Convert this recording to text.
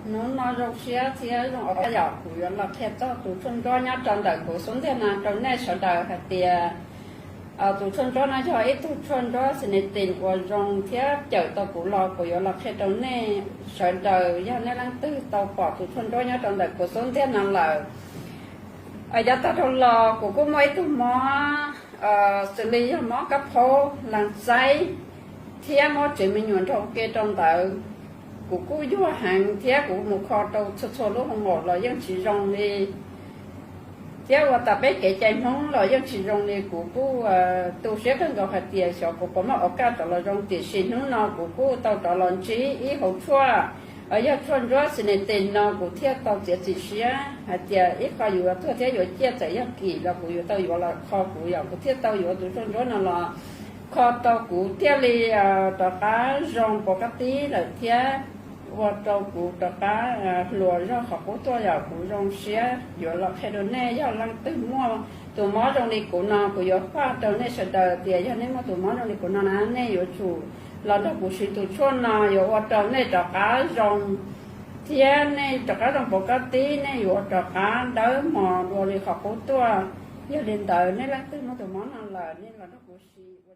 Hnub no zoo siab thiab zoo ua yog kuv yuav los qhia txog tus tshuaj ntsuab nyob rau ntawm kuv xub ntiag no rau nej sawv daws hais tias tus tshuaj ntsuab no yog ib tug tshuaj ntsuab xinitin uas zoo thiab cawm tau kuv los kuv yuav los qhia rau nej sawv daws yog nej leej twg tau pom tus tshuaj ntsuab nyob rau ntawm kuv xub ntiag no lawm. Yav tag dhau los kuv kuj muaj ib tug mob xws li yog mob kab phaub, las xaib thiab mob tsev me nyuam nrog ua ke rau ntawd. Kuv kuj yuag heev thiab kuv mus kho rau txhua txhua lub hoo maum los yeej tsis zoo li, thiab ua tas peb kev cai Hmoob los yeej tsis zoo li. Kuv kuj tu siab kawg nkaus hais tias xyov kuv puas muaj ua kaj rov los zoo, tiam sis hnub no kuv kuj tau rov los ntsib ib hauv tshuaj, yog tshuaj ntsuab xinitin no kuv thiaj tau txiav txim siab hais tias ib qho yuav tuag thiab yuav ciaj txawm yog kim los kuv yuav tau yuav los kho kuv, yog kuv thiaj tau yuav tus tshuaj ntsuab no los kho tau kuv thiaj li rov qab zoo pov qab tib lawm thiab ua rau kuv rov qab hluas zog qhov qub tuaj. Yog kuv zoo siab yuav los qhia rau nej, yog leej twg muaj tus mob zoo li kuv no kuv yuav faj rau nej sawv daws tias yog nej muaj tus mob zoo li kuv no na nej yuav tsum los nrog kuv siv tus tshuaj no, yuav ua rau nej rov qab zoo thiab nej rov qab zoo pov qab tib, nej yuav rov qab dawb mos dua li qhov qub tuaj. Yog li ntawd nej leej twg muaj tus mob no lawm nej los nrog kuv siv ua